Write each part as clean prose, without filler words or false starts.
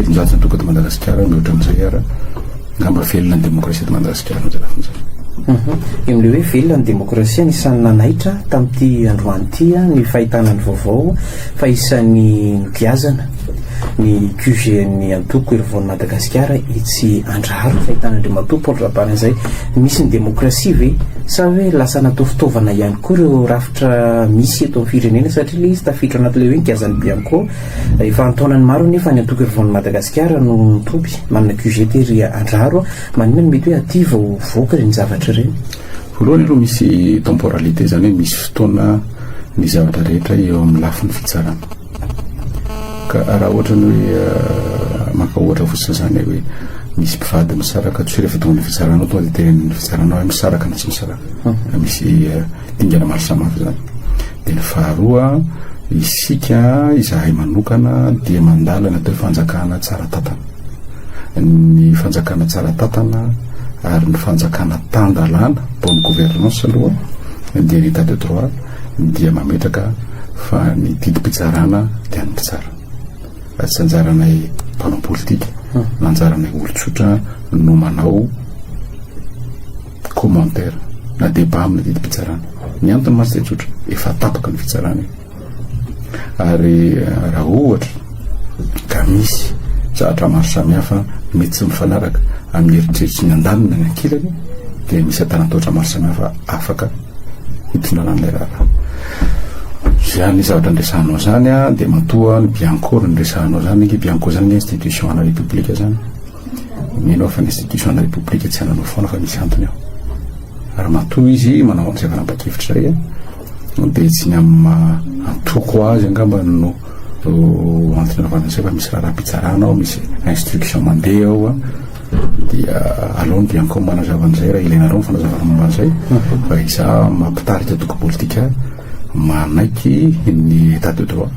300 ny antoko eto Madagasikara, mihoatra an'izay ara, angamba velona ny demokrasia eto Madagasikara amin'izay lafiny izay. Eo amin'ilay hoe velona ny demokrasia, anisan'ny nanaitra tamin'ity androany ity ny fahitana ny vaovao fa isan'ny nogiazana ny QG-n'ny antoko Hery Vaon'i Madagasikara etsy Andraharo. Fahitana Andriamatoa Paul Rabary an'izay, misy ny demokrasia ve sa hoe lasa natao fitaovana ihany koa ireo rafitra misy eto amin'ny firenena satria ilay izy tafiditra anatin'ilay hoe nogiazan'ny Bianco. Efa an-taonany maro anefa ny antoko Hery Vaon'i Madagasikara no nitoby manana QG tery Andraharo. Maninona no mety hoe aty vao voaka ireny zavatra ireny? Voalohany aloha misy temporalité izany hoe misy fotoana ny zavatra rehetra eo amin'ny lafiny fitsarana. Ka raha ohatra ny hoe maka ohatra fotsiny izany hoe misy mpivady misaraka tsy hoe rehefa tonga ny fitsarana tonga dia tenenin'ny fitsarana hoe misaraka na tsy misaraka. Misy dingana maro samihafa izany. Dia ny faharoa isika izahay manokana dia mandala ny atao hoe fanjakana tsara tantana. Ny fanjakana tsara tantana ary ny fanjakana tan-dalàna, bonne gouvernance aloha, dia ny état de droit dia mametraka fa ny didim-pitsarana dia an'ny mpitsara. Fa tsy anjaranay mpanao politika na anjaranay olon-tsotra no manao commentaire na débat amina didim-pitsarana. Ny antony mantsy dia tsotra, efa tapaka ny fitsarana io. Ary raha ohatra ka misy zavatra maro samihafa mety tsy mifanaraka amin'ny eritreritry ny andaniny na ny ankilany dia misy antanan-tohatra maro samihafa afaka hitondrana an'ilay raharaha. Izany zavatra niresahanao izany dia matoa ny Bianco no niresahanao izany, ange Bianco izany ange institution ana République izany. Mino aho fa ny institution ana République tsy hananao foana fa misy antony ao. Ary matoa izy manao an'izay fanapahan-kevitra izay dia tsy ny amin'ny maha antoko azy angamba no antony anaovana an'izay fa misy raharaham-pitsarana ao, misy instruction mandeha ao dia aleo ny Bianco manazava an'izay raha ilainareo ny fanazavana momba an'izay fa izaho maha mpitarika antoko politika manaiky ny état de droit.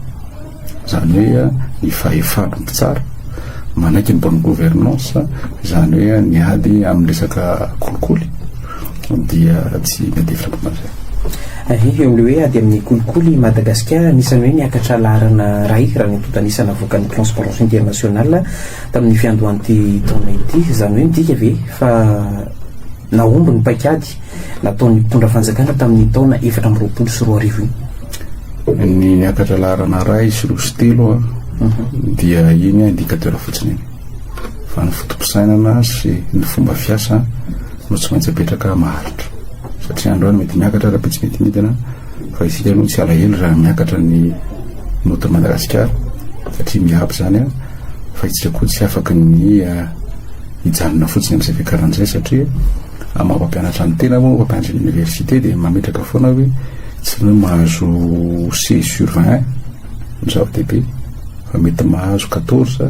Izany hoe ny fahefan'ny mpitsara, manaiky ny bonne gouvernance, izany hoe ny ady amin'ny resaka kolikoly dia tsy miady hevitra momba an'izay. Eo amin'ilay hoe ady amin'ny kolikoly, i Madagasikara anisan'ny hoe niakatra laharana iray raha ny antontan'isa navoakan'ny Transparency International tamin'ny fiandohan'ity taona ity. Izany hoe midika ve fa nahomby ny paikady nataon'ny mpitondra fanjakana tamin'ny taona 2024 iny? Ny niakatra laharana iray sy roa sy telo dia iny indicateur fotsiny iny. Fa ny foto-pisainana sy ny fomba fiasa no tsy maintsy apetraka maharitra. Satria androany mety miakatra, rahampitso mety midina, fa isika aloha tsy alahelo raha miakatra ny note Madagasikara satria miabo izany fa isika koa tsy afaky ny hijanona fotsiny amin'izay fiakarana izay satria Amin'ny maha mpampianatra ny tena moa, mpampianatra ny université dia mametraka foana hoe tsy ny hoe mahazo seize sur vingt no zava-dehibe fa mety mahazo quatorze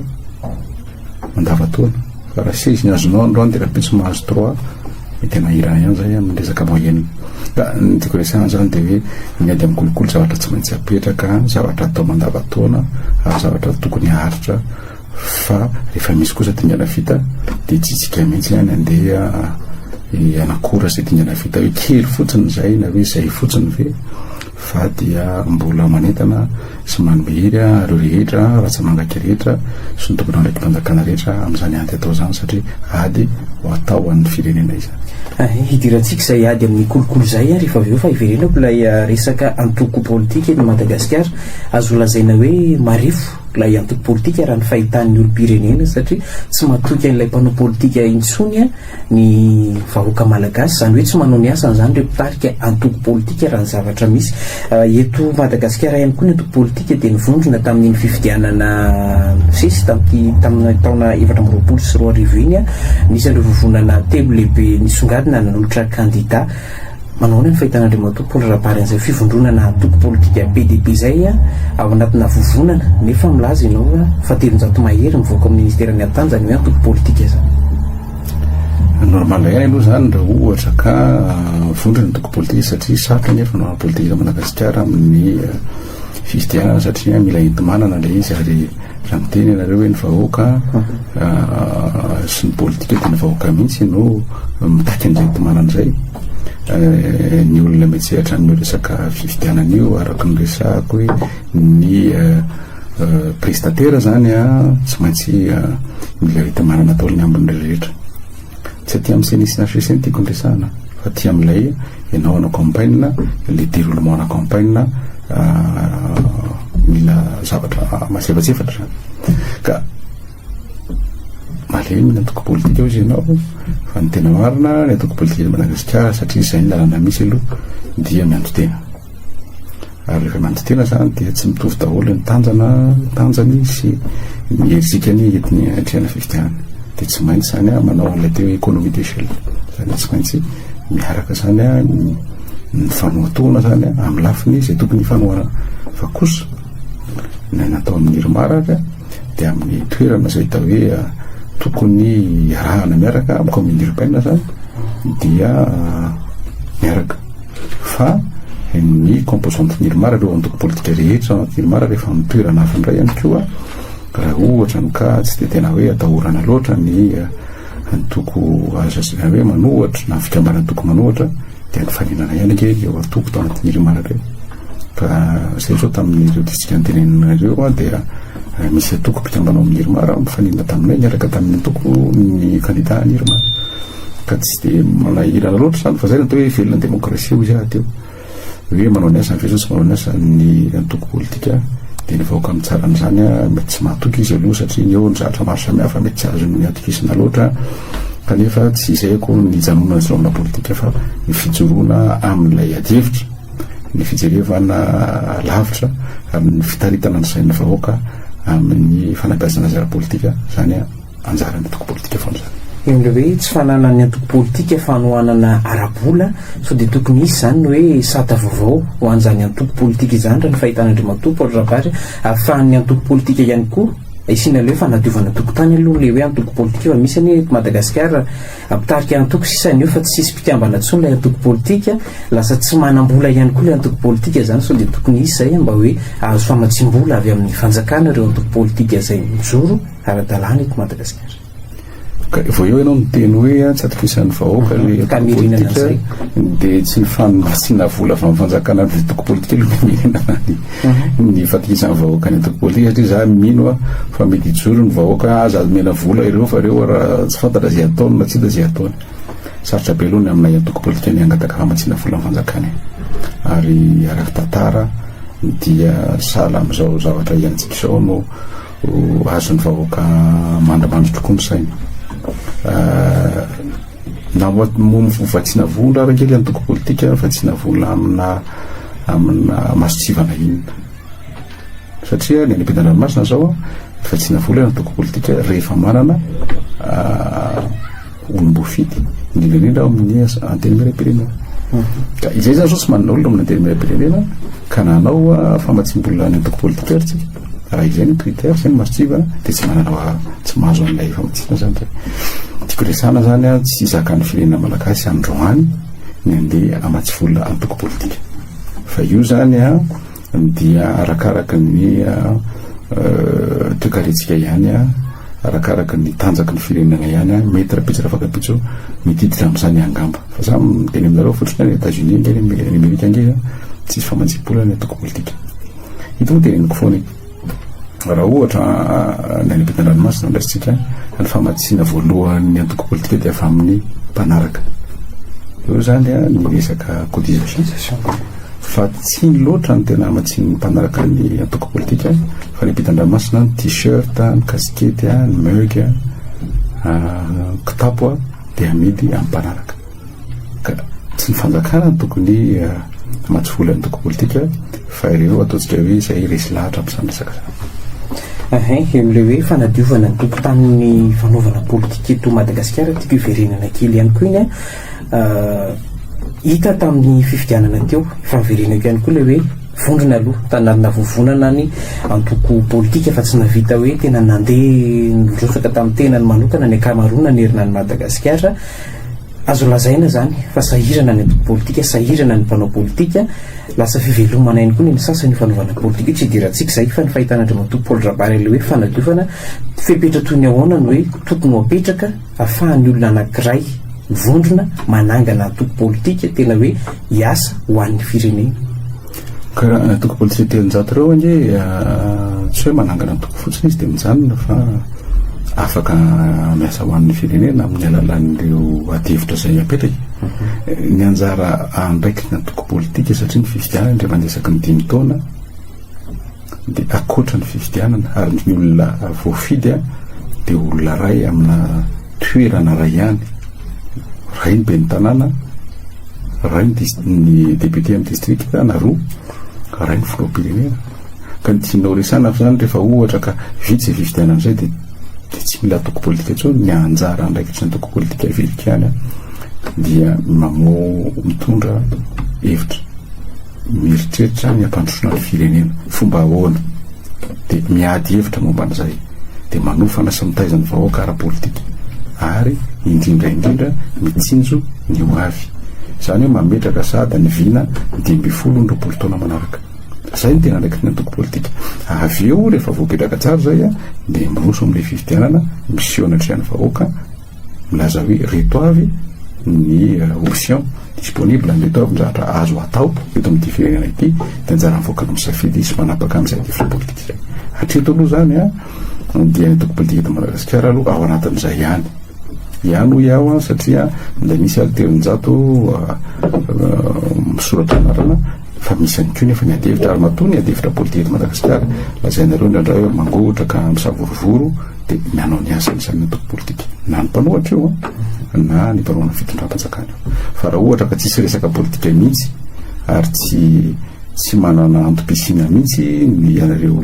mandavantaona. Fa raha seize ny azonao androany dia rahampitso mahazo trois mety hanahirana ihany zay amin'ny resaka moyenne. Ka ny tiako resahana zany dia hoe ny ady amin'ny kolikoly zavatra tsy maintsy apetraka, zavatra atao mandavantaona ary zavatra tokony haharitra Fa rehefa misy kosa dingana vita dia tsy isika mihitsy ihany andeha hanakora izay dingana vita hoe kely fotsiny izay na hoe izay fotsiny ve fa dia mbola manentana sy manome hery ireo rehetra ratsamangaka rehetra sy ny tompon'andraiki-panjakana rehetra amin'izany ady atao izany satria ady ho atao ho an'ny firenena izany. Hidirantsika izay ady amin'ny kolikoly izay rehefa avy eo fa hiverenako ilay resaka antoko politika eto Madagasikara. Azo lazaina hoe marefo ilay antoko politika raha ny fahitan'ny olom-pirenena satria tsy matoky an'ilay mpanao politika intsony ny vahoaka malagasy, izany hoe tsy manao ny asany izany ireo mpitarika antoko politika raha ny zavatra misy. Eto Madagasikara ihany koa ny antoko politika dia nivondrona tamin'iny fifidianana nisesy tamin'ity tamin'ny taona 2024 iny, nisy an'ireo vovonana telo lehibe nisongadina nanolotra kandida. Manao ahoana ny fahitan'Andriamatoa Paul Rabary an'izay fivondronana antoko politika be dia be izay ao anatina vovonana nefa milaza ianao fa 300 mahery mivoaka ao amin'ny ministeran'ny Atany izany hoe antoko politika izany? Normal ihany aloha izany raha ohatra ka vondrona antoko politika satria sarotra anie fanaovana politika eto Madagasikara amin'ny fifidianana satria mila enti-manana ilay izy ary Raha miteny ianareo hoe ny vahoaka sy ny politika dia ny vahoaka mihitsy no mitaky an'izay enti-manana izay. Ny olona mihetsehatra amin'io resaka fifidianana io araka ny resahako hoe ny. Prestataire zany a, tsy maintsy mila enti-manana daholo ny ambiny rehetra. Tsy aty amin'ny CNI sy ny HCC no tiako niresahana fa aty amin'ilay ianao hanao campagne, le déroulement ana campagne mila zavatra masefatsefatra zany. Ka malemy ny antoko politika hozy ianao fa ny tena marina ny antoko politika eto Madagasikara satria izay ny lalàna misy aloha dia mianto-tena. Ary rehefa mianto-tena zany dia tsy mitovy daholo ny tanjana tanjany sy ny herijikany entiny atrehana fifidianana. Dia tsy maintsy zany a manao an'ilay teo hoe économie d'échelle. Zany tsy maintsy miaraka zany a ny fanohatohana zany a amin'ny lafiny izay tokony hifanohanana. Fa kosa ny natao amin'ny IRMAR ary dia amin'ny toerana izay hita hoe tokony hiarahana miaraka amin'ny commune urbaine zany dia miaraka. Fa ny composante ny IRMAR, ireo antoko politika rehetra ao anatin'ny IRMAR rehefa amin'ny toerana hafa indray ihany koa, raha ohatra ny cas tsy dia tena hoe atahorana loatra ny antoko azo lazaina hoe manohatra na fikamban'antoko manohatra dia nifaninana ihany ange ireo antoko tao anatin'ny IRMAR ireo. Ka izay izao tamin'ireo distrika notenenina ireo dia misy antoko mpikambana ao amin'ny IRMAR nifaninana taminay niaraka tamin'ny antoko ny kandida ny IRMAR. Ka tsy dia manahirana loatra izany fa izay no atao hoe velona ny demokrasia hoy izaho teo. Hoe manao ny asany ve sa tsy manao ny asany ny antoko politika dia ny vahoaka mitsara an'izany mety tsy mahatoky izy aloha satria eo ny zavatra maro samihafa mety tsy azony atokisana loatra kanefa tsy izay akory ny hijanonana sy amina politika fa ny fijoroana amin'ilay adihevitra, ny fijerevana lavitra ary ny fitaritana ny sain'ny vahoaka amin'ny fanabeazana azy ara-politika izany. Anjaran'ny antoko politika foana izany. Eo amin'ilay hoe tsy fananan'ny antoko politika fanohanana ara-bola, sao dia tokony hisy izany ny hoe sata vaovao ho an'izany antoko politika izany raha ny fahitan'Andriamatoa Paul Rabary, ahafahan'ny antoko politika ihany koa isiana ilay hoe fanadiovana tokotany aloha ilay hoe antoko politika fa misy anie eto Madagasikara mpitarika antoko sisa ny eo fa tsisy mpikambana intsony ilay antoko politika, lasa tsy manam-bola ihany koa ilay antoko politika izany, sao dia tokony hisy izay mba hoe hahazo famatsiam-bola avy amin'ny fanjakana ireo antoko politika izay mijoro. Ara-dalàna eto Madagasikara. Ka vao eo ianao miteny hoe tsy atokisan'ny vahoaka le antoko politika dia tsy ny famatsiana vola avy amin'ny fanjakana ny antoko politika aloha no mihinana ny ny fatokisan'ny vahoaka ny antoko politika satria za mino aho fa mety hijoro ny vahoaka aza omena vola ireo fa ireo raha tsy fantatra izay ataony na tsy hita izay ataony. Sarotra be aloha ny aminay antoko politika ny hangataka famatsiana vola amin'ny fanjakana e. Ary araka tantara dia sahala amin'izao zavatra iainantsika izao no Ho azon'ny vahoaka mandrimandry tokoa ny saina. Na vatsiana vola ary ange ilay antoko politika, vatsiana vola amina amina mason-tsivana inona. Satria ny any ampitan-dranomasina izao, vatsiana vola ny antoko politika rehefa manana olom-boafidy, indrindra indrindra ao amin'ny antenimierampirenena. Ka izay izany izao tsy manana olona amin'ny antenimierampirenena ka nanao famatsiam-bola ny antoko politika ary tsika. Raha izay ny critère, izay ny mason-tsivana, dia tsy manana tsy mahazo an'ilay famatsiana izany zay. Tiako resahana izany an, tsy zakan'ny firenena malagasy androany ny andeha hamatsy vola antoko politika. Fa io izany an, dia arakaraka ny toekarentsika ihany, arakaraka ny tanjaky ny firenena ihany, mety rahampitso rafakampitso mety hiditra amin'izany angamba. Fa za miteny aminareo fotsiny hoe any Etats-Unis ange, any Amerika ange, tsisy famatsiam-bola ny antoko politika. Ito moa teneniko foana e. Raha ohatra ny any ampitan-dranomasina no raisintsika, ny famatsiana voalohan'ny antoko politika dia avy amin'ny mpanaraka. Eo izany ny resaka cotisation. Fa tsy iny loatra ny tena hamatsian'ny mpanaraka ny antoko politika fa ny ampitan-dranomasina, ny t-shirt, ny kasikety, ny mug, kitapo dia amidy amin'ny mpanaraka. Ka tsy ny fanjakana no tokony hamatsy vola ny antoko politika fa ireo ataontsika hoe izay resy lahatra amin'izany resaka izany. Ahin, eo amin'ilay hoe fanadiovana ny tokotanin'ny fanaovana politika eto Madagasikara, tiako hiverenana kely ihany koa iny an. Hita tamin'ny fifidianana teo, efa niverenako ihany koa ilay hoe vondrona aloha, tanàna vovonana ny antoko politika fa tsy nahavita hoe tena nandeha nirotsaka tamin'ny tenany manokana ny ankamaroana nanerana an'i Madagasikara. Azo lazaina izany fa sahirana ny antoko politika, sahirana ny mpanao politika, lasa fivelomana ihany koa ny an'ny sasany io fanaovana politika io, tsy idirantsika izay fa ny fahitan'Andriamatoa Paul Rabary ilay hoe fanadiovana, fepetra toy ny ahoana no hoe tokony ho apetraka ahafahan'ny olona anankiray mivondrona manangana antoko politika tena hoe hiasa ho an'ny firenena. Ka raha ny antoko politika 300 ireo ange tsy hoe manangana antoko fotsiny izy dia mijanona fa afaka miasa ho an'ny firenena amin'ny alalan'ireo adihevitra izay apetraka. Ny anjara andraikitry ny antoko politika satria ny fifidianana indray mandeha isaky ny dimy taona dia ankoatra ny fifidianana ary ny olona voafidy dia olona iray amina toerana iray ihany, iray ny ben'ny tanàna, iray ny ny député amin'ny district na roa, iray ny filoham-pirenena. Ka ny tianao resahana fa zany rehefa ohatra ka vita izay fifidianana izay dia dia tsy mila antoko politika intsony, ny anjara andraikitry ny antoko politika averiko ihany dia mamoa mitondra hevitra. Mieritreritra ny hampandrosoana ny firenena. Fomba ahoana? Dia miady hevitra momba an'izay. Dia manofana sy mitaiza ny vahoaka ara-politika. Ary indrindra indrindra mitsinjo ny ho avy. Izany hoe mametraka sahady ny vina 15 ny 20 taona manaraka. Izay no tena andraikitry ny antoko politika. Avy eo rehefa voapetraka tsara izay dia miroso amin'ilay fifidianana, miseho anatrehan'ny vahoaka, milaza hoe reto avy ny option disponible, reto avy ny zavatra azo atao eto amin'ity firenena ity, dia anjaran'ny vahoaka no misafidy sy manapaka amin'izay adihevitra politika izay. Hatreto aloha izany an, dia ny antoko politika eto Madagasikara aloha ao anatin'izay ihany. Ihany hoy aho satria mbola misy ary 300 misoratra anarana fa misy ihany koa nefa ny adihevitra, ary matoa ny adihevitra politika eto Madagasikara lazainareo indraindray hoe mangotraka, misavorovoro, dia manao ny asany izany ny antoko politika, na ny mpanohatra io na ny mpanohana fitondram-panjakana io. Fa raha ohatra ka tsisy resaka politika mihitsy ary tsy tsy manana antom-pisiana mihitsy ny ianareo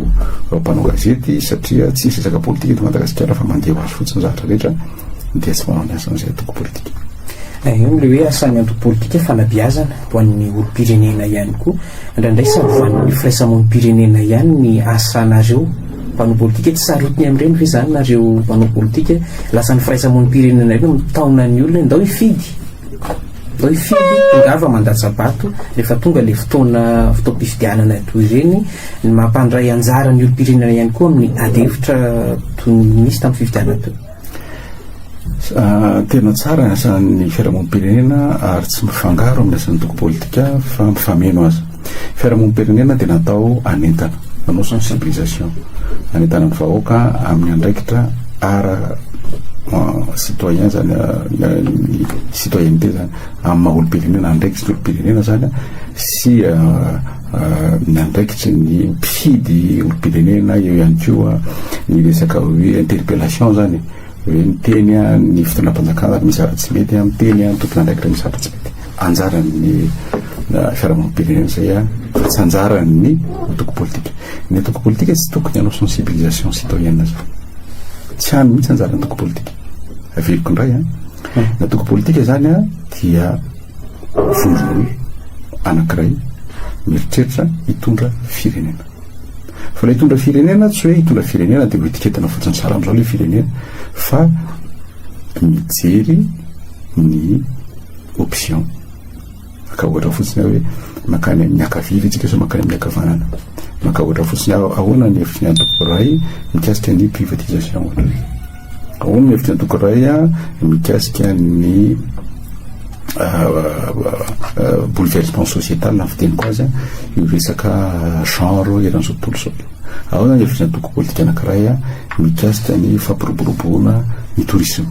mpanao gazety satria tsisy resaka politika eto Madagasikara fa mandeha ho azy fotsiny ny zavatra rehetra dia tsy manao ny asany izay antoko politika. Eo ilay hoe asan'ny antoko politika fanabeazana ho an'ny olom-pirenena ihany koa. Indraindray sady firaisamonim-pirenena ihany ny asanareo mpanao politika. Tsy sarotiny amin'ireny ve izany nareo mpanao politika? Lasa ny firaisamonim-pirenena ireny mitaona ny olona ndao hifidy. Ndao hifidy, tongava mandatsa-bato rehefa tonga ilay fotoana fotoam-pifidianana toy ireny. Ny mampandray anjara ny olom-pirenena ihany koa amin'ny ady hevitra toy ny nisy tamin'ny fifidianana teo. Tena tsara ny asan'ny fiarahamonim-pirenena ary tsy mifangaro amin'ny asan'ny antoko politika fa mifameno aza. Fiarahamonim-pirenena dia natao hanentana, hanao sensibilisation, hanentana ny vahoaka amin'ny andraikitra ara citoyen zany, ny citoyenneté zany, amin'ny maha olom-pirenena, andraikitry ny olom-pirenena zany sy ny andraikitry ny mpifidy olom-pirenena, eo ihany koa ny resaka hoe interpellation zany, hoe miteny ny fitondram-panjakana ary misy zavatra tsy mety, miteny ny tompon'andraikitra misy zavatra tsy mety. Anjaran'ny fiarahamonim-pirenena izay fa tsy anjaran'ny antoko politika. Ny antoko politika tsy tokony hanao sensibilisation citoyenne zany. Tsy any mihitsy anjaran'ny antoko politika. Averiko indray an. Ny antoko politika zany dia vondron'olona anankiray mieritreritra hitondra firenena. Fa ilay hitondra firenena tsy hoe hitondra firenena dia hoetiketina fotsiny sahala amin'izao ilay firenena fa mijery ny option. Maka ohatra fotsiny aho hoe mankany amin'ny ankavia ve tsika sa mankany amin'ny ankavanana. Maka ohatra fotsiny aho ahoana ny hevitry ny antoko iray mikasika ny privatisation ohatra. Ahoana ny hevitry ny antoko iray mikasika ny bouleversement sociétal na fiteniko azy io resaka genre eran'izao tontolo izao. Ahoana ny hevitry ny antoko politika anankiray mikasika ny fampiroboroboana ny tourisme.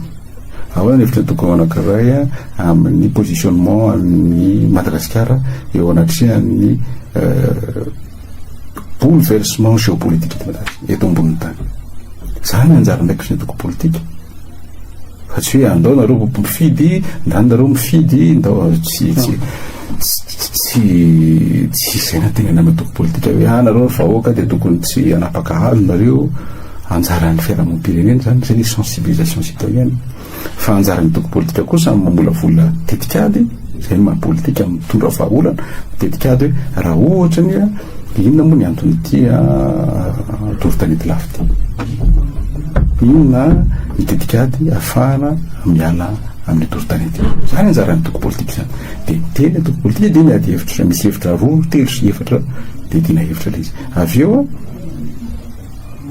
Ahoana ny hevitry ny antoko anankiray amin'ny positionnement an'ny Madagasikara eo anatrehan'ny bouleversement géopolitique eto Madagasikara, eto ambonin'ny tany. Zany anjara andraikitry ny antoko politika. Fa tsy hoe andao nareo mpifidy, ndany nareo mifidy, ndao tsy tsy tsy tsy izay no tenenana amin'ny antoko politika hoe ah nareo vahoaka dia tokony tsy hanapaka hazo nareo. Anjaran'ny fiarahamonim-pirenena izany, izay ny sensibilisation citoyenne. Fa anjaran'ny antoko politika kosa ny mamolavola tetikady, izay no maha politika mitondra vahaolana, tetikady hoe raha ohatra anie inona moa ny anton'ity doro tanety lafo ity? Inona ny tetikady ahafahana miala amin'ny doro tanety io? Izany anjaran'ny antoko politika izany. Dia miteny antoko politika dia miady hevitra, misy hevitra roa, telo sy efatra dia tiana hevitra ilay izy. Avy eo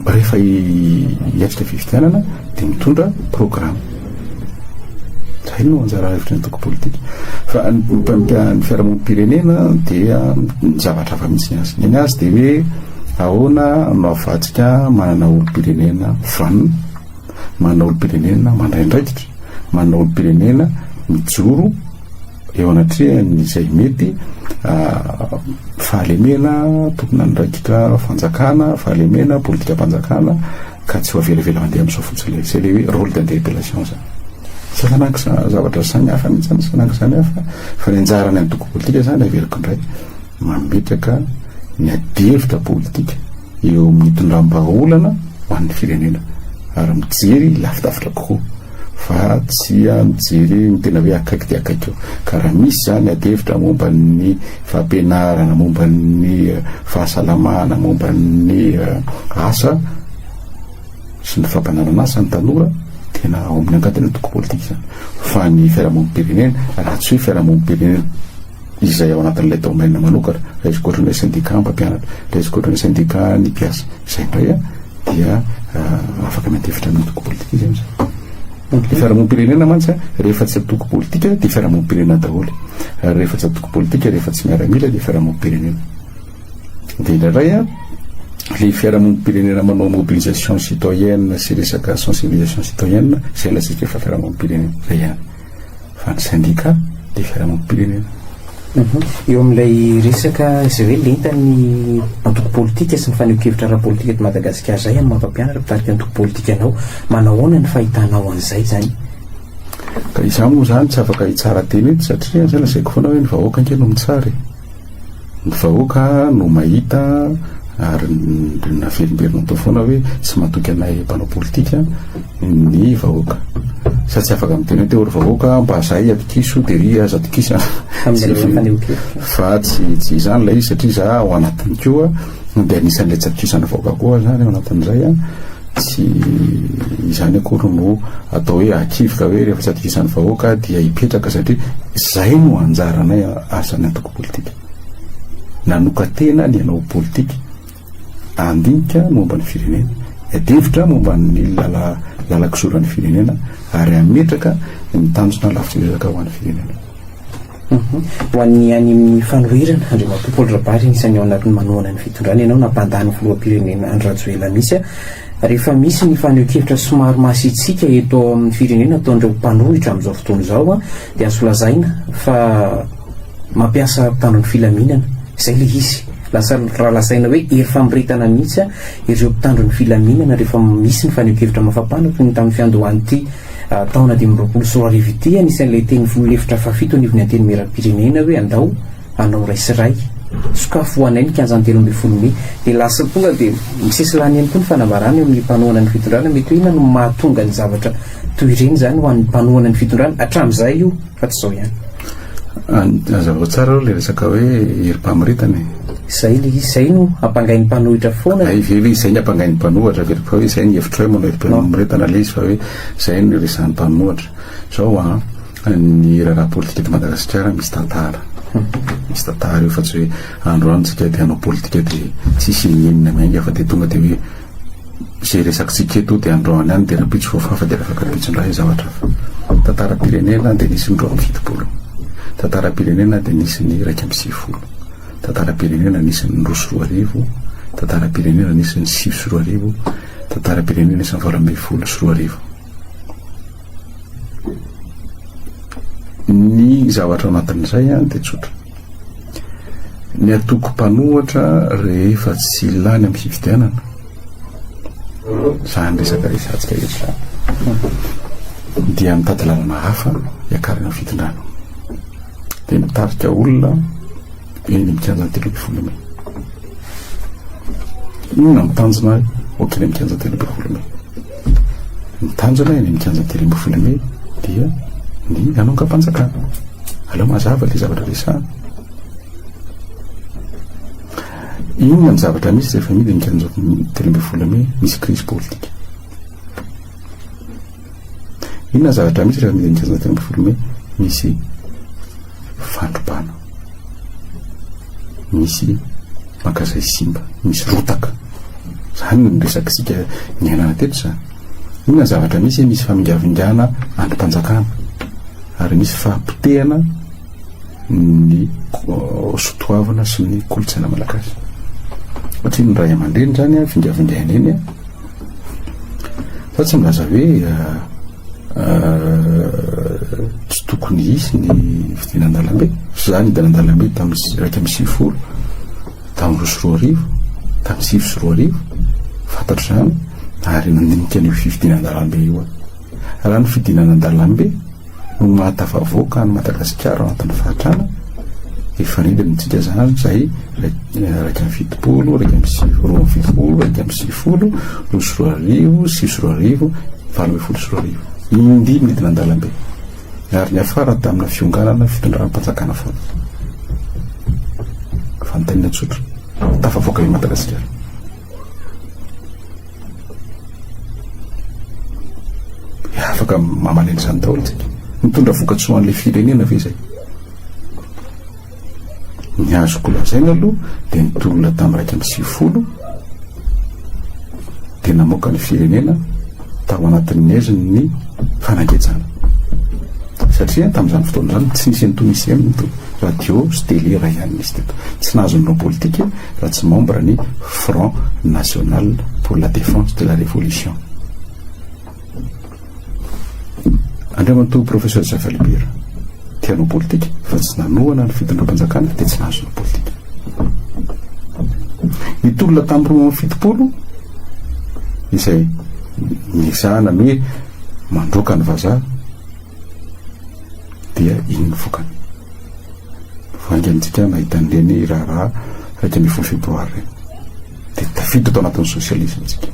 Rehefa hiatrika fifidianana dia mitondra programme. Zay no anjara hevitry ny antoko politika. Fa ny fiarahamonim-pirenena dia ny zavatra hafa mihitsy ny azy. Ny azy dia hoe ahoana no ahafahantsika manana olom-pirenena vanona, manana olom-pirenena mandray andraikitra, manana olom-pirenena mijoro eo anatrehan'izay mety fahalemena tompon'andraikitra fanjakana, fahalemena politikam-panjakana ka tsy ho avelavela mandeha amin'izao fotsiny ilay izay ilay hoe rôle d'interpellation zany. Tsy sananky zavatra samy hafa mihitsy zany, sananky samy hafa fa ny anjaran'ny antoko politika zany averiko indray mametraka ny adihevitra politika eo amin'ny tondram-bahaolana ho an'ny firenena ary mijery lavidavitra kokoa fa tsy mijery ny tena hoe akaiky dia akaiky eo. Ka raha misy zany adihevitra momba ny fampianarana, momba ny fahasalamana, momba ny asa sy ny fampananana asa ny tanora, tena ao amin'ny angadin'ny antoko politika izany. Fa ny fiarahamonim-pirenena, raha tsy hoe fiarahamonim-pirenena izay ao anatin'ilay domaine manokana, raisiko ohatra ny hoe syndicat mpampianatra, raisiko ohatra ny hoe syndicat ny mpiasa, izay indray dia afaka miadihevitra amin'ny antoko politika izy amin'izay. Ny fiarahamonim-pirenena mantsy rehefa tsy antoko politika dia fiarahamonim-pirenena daholo. Ary rehefa tsy antoko politika, rehefa tsy miaramila dia fiarahamonim-pirenena. Dia indraindray a, le fiarahamonim-pirenena manao mobilisation citoyenne sy resaka sensibilisation citoyenne, izay lazaiko hoe fa fiarahamonim-pirenena, izay ihany. Fa ny syndicat dia fiarahamonim-pirenena. Eo amin'ilay resaka izay hoe lentan'ny antoko politika sy ny fanehoan-kevitra ara-politika eto Madagasikara izay amin'ny maha mpampianatra mpitarika antoko politika anao, manao ahoana ny fahitanao an'izay izany? Ka izaho moa izany tsy afaka hitsara tena eto satria izay lazaiko foana hoe ny vahoaka ange no mitsara e. Ny vahoaka no mahita ary naverimberina teo foana hoe tsy matoky anay mpanao politika ny vahoaka. Sa tsy afaka miteny hoe teo ry vahoaka mba zahay atokiso dia ry aza atokisana. Fa tsy tsy izany ilay izy satria za ao anatiny koa dia anisan'ilay tsy atokisan'ny vahoaka koa zany ao anatin'izay an. Tsy izany akory no atao hoe akivy ka hoe rehefa tsy atokisan'ny vahoaka dia hipetraka satria izay no anjaranay asan'ny antoko politika. Nanoka-tena ny hanao politika, handinika momba ny firenena, hiadihevitra momba ny lalan-kizoran'ny firenena ary hametraka ny tanjona lavitr'ezaka ho an'ny firenena. Ho an'ny any amin'ny fanoherana, Andriamatoa Paul Rabary, anisan'ny ao anatin'ny manohana ny fitondrana ianao, nampandany ny filoham-pirenena Andry Rajoelina mihitsy. Rehefa misy ny fanehoan-kevitra somary masiatsiaka eto amin'ny firenena ataon'ireo mpanohitra amin'izao fotoana izao dia azo lazaina fa mampiasa mpitandro ny filaminana. Izay ilay izy. Lasa raha lazaina hoe hery famoretana mihitsy ireo mpitandro ny filaminana rehefa misy ny fanehoan-kevitra mafapana toy ny tamin'ny fiandohan'ity taona 2025 ity, anisan'ilay teny filoha lefitra fahafito anivon'ny Antenimierampirenena hoe andao hanao ray sy ray, sokafy ho anay ny kianjan'ny 13 mey. Dia lasa tonga dia misesilany ihany koa ny fanambarana eo amin'ny mpanohana ny fitondrana, mety hoe inona no mahatonga ny zavatra toy ireny izany ho an'ny mpanohana ny fitondrana hatramin'izay io fa tsy izao ihany. Hazavao tsara aloha ilay resaka hoe herim-pamoretana e. Izay ilay izy, izay no ampangain'ny mpanohitra foana. Hay ve hoe izay ny ampangain'ny mpanohatra, averiko fa hoe izay ny hevitro hoe manao herim-pamoretana ilay izy fa hoe izay no resahan'ny mpanohatra. Izao an, ny raharaha politika eto Madagasikara misy tantara. Misy tantara io fa tsy hoe androany tsika te hanao politika dia tsisy n'inona miainga fa dia tonga dia hoe Izay resakitsika eto dia androany ihany dia rahampitso voafafa dia afaka rahampitso indray zavatra hafa. Tantaram-pirenena dia nisy ny 72. Tantaram-pirenena dia nisy ny 91. Tantaram-pirenena nisy ny 2002. Tantaram-pirenena nisy ny 2009. Tantaram-pirenena nisy ny 2018. Ny zavatra ao anatin'izay dia tsotra. Ny antoko mpanohatra rehefa tsy lany amin'ny fifidianana, izany resaka resahantsika eto izany, dia mitady lalana hafa hiakarana amin'ny fitondrana. Dia mitarika olona eny amin'ny kianjan'ny 13 mey. Inona ny tanjona ho eny amin'ny kianja 13 mey? Ny tanjona eny amin'ny kianja 13 mey dia ny hanongam-panjakana. Aleo mazava ilay zavatra resahana. Inona ny zavatra misy rehefa midy ny kianja 13 mey? Misy crise politique. Inona ny zavatra misy rehefa midy ny kianja 13 mey? Misy fandrobana. Misy magazay simba, misy rotaka. Izany no resak'isika niainana teto izany. Inona ny zavatra misy? Misy famingavingana andrim-panjakana. Ary misy fahapotehana ny sotoavina sy ny kolontsaina malagasy. Satria ny ray aman-dreny zany vingavingaina eny fa tsy milaza hoe tsy tokony hisy ny fidinan-dalambe. Za nidina an-dalambe tamin'ny 91, tamin'ny 2002, tamin'ny 2009, fantatro izany ary nandinika an'io fifidinan-dalambe io aho. Raha ny fidinana an-dalambe no mahatafavoaka an'i Madagasikara ao anatin'ny fahantrana, efa nidina antsika izany izay 71, 71, 91, 2002, 2009, 2018. Indimy nidina an-dalambe. Ary niafara tamina fionganana fitondram-panjakana foana. Fanontaniana tsotra. Tafavoaka i Madagasikara. Afaka mamaly an'izany daholo tsika. Mitondra vokatsoa an'ilay firenena ve izay? Ny azoko lazaina aloha dia ny tolona tamin'ny 91 dia namoaka ny firenena tao anatin'ny haiziny ny fanagejana. Satria tamin'izany fotoana izany tsy nisy an'itony ICM itony. Radio sy télé iray ihany nisy teto. Tsy nahazo nanao politika raha tsy membre ny Front National pour la Défense de la Révolution. Andriamatoa Professeur Zafalibera, te hanao politika fa tsy nanohana ny fitondram-panjakana dia tsy nahazo nanao politika. Ny tolona tamin'ny 72 izay niezahana ny hoe mandroaka ny vazaha dia iny ny vokany. Vao haingana isika nahita an'ireny raharaha 11 febroary ireny. Dia tafiditra tao anatin'ny sosialisma isika.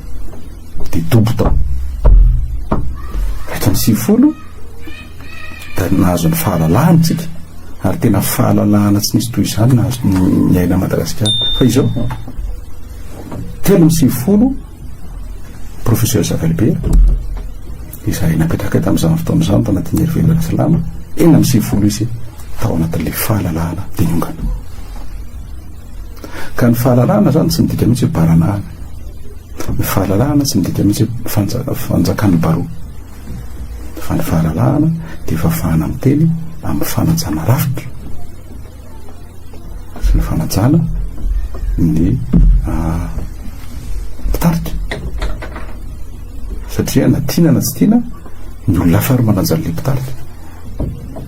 Dia dobo tao. 91 dia nahazo ny fahalalahana isika. Ary tena fahalalahana tsy nisy toy izany nahazo niaina Madagasikara. Fa izao, 93 Professeur Zafy izay napetraka tamin'izany fotoana izany tao anatin'ny Hery Velona Rasalama, 96 izy tao anatin'ilay fahalalahana dia niongana. Ka ny fahalalahana izany tsy midika mihitsy hoe baranahana. Ny fahalalahana tsy midika mihitsy hoe fanjakan'ny baroa. Fa ny fahalalahana dia fahafahana miteny amin'ny fanajana rafitra. sy ny fanajana ny mpitarika satria na tiana na tsy tiana ny olona hafa ary manaja an'ilay mpitarika.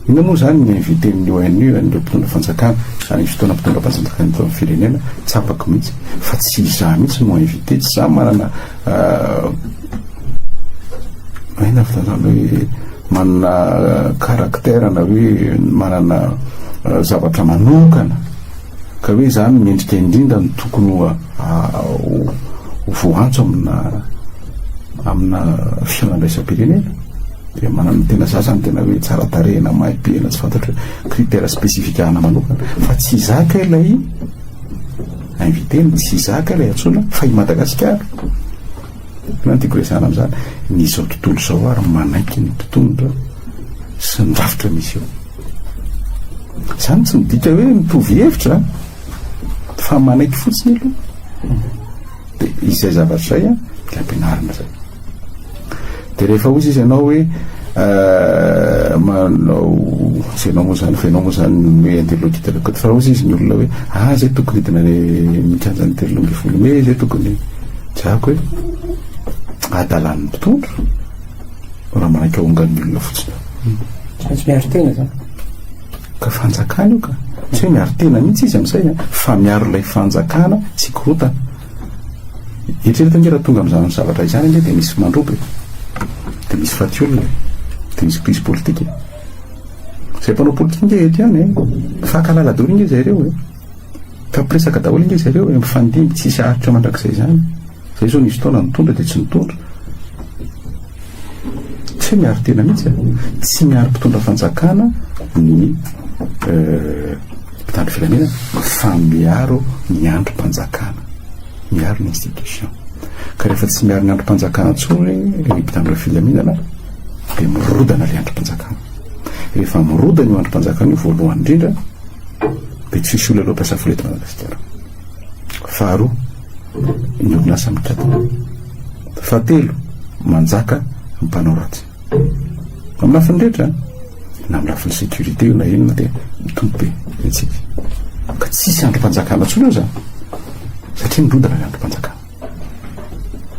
Inona moa izany ny invité-n'ny ONU an'ireo mpitondra fanjakana any fotoana mpitondra fanjakana eto amin'ny firenena tsapako mihitsy fa tsy izaho mihitsy no invité, tsy izaho manana inona filazana hoe manana caractère na hoe manana zavatra manokana ka hoe izany mendrika indrindra no tokony ho voantso amina amina fihaonam-baisampirenena dia manana tena za zany tena hoe tsara tarehy na mahay be na tsy fantatro hoe critère spécifique ana manokana fa tsy zaka ilay invité tsy zaka ilay antsoina fa i Madagasikara. Inona no tiako resahana amin'izany? Ny izao tontolo izao ary manaiky ny mpitondra sy ny rafitra misy eo. Izany tsy midika hoe mitovy hevitra fa manaiky fotsiny aloha. Dia izay zavatra izay dia ampianarina izay. Dia rehefa hozy izy ianao hoe manao tsy ianao moa izany fa ianao moa izany hoe interlocuteur fa hozy izy ny olona hoe ah zay tokony hidina any mikianjan'ny 13 mey zay tokony Tsy haiko hoe adalan'ny mpitondra raha manaiky ahongan'ny olona fotsiny. Tsy maintsy miaro tena zany. Ka fanjakana io ka. Tsy hoe miaro tena mihitsy izy amin'izay a, fa miaro ilay fanjakana tsy hikorotana. Eritrereto ange raha tonga amin'izany zavatra izany ange dia misy mandroba e. Dia misy faty olona e. Dia misy crise politique e. Izay mpanao politika ange eto ihany e. Mifankahalala daholo ange zareo e. Mifampiresaka daholo ange zareo e, mifandimby tsisy haharitra mandrakizay izany. Zay zao nisy fotoana nitondra dia tsy nitondra. Tsy hoe miaro tena mihitsy e. Tsy miaro mpitondra fanjakana ny mpitandro filaminana fa miaro ny andrim-panjakana, miaro ny institution. Ka rehefa tsy miaro ny andrim-panjakana intsony ny mpitandro filaminana dia mirodana ilay andrim-panjakana. Rehefa mirodana io andrim-panjakana io voalohany indrindra dia tsy hisy olona aloha hampiasa vola eto Madagasikara. Faharoa, ny orinasa mikatona. Fahatelo, manjaka ny mpanao ratsy. Amin'ny lafiny rehetra. Na amin'ny lafiny sécurité io na inona dia mitombo be ny antsika. Ka tsisy andrim-panjakana intsony eo izany. Satria mirodana ny andrim-panjakana.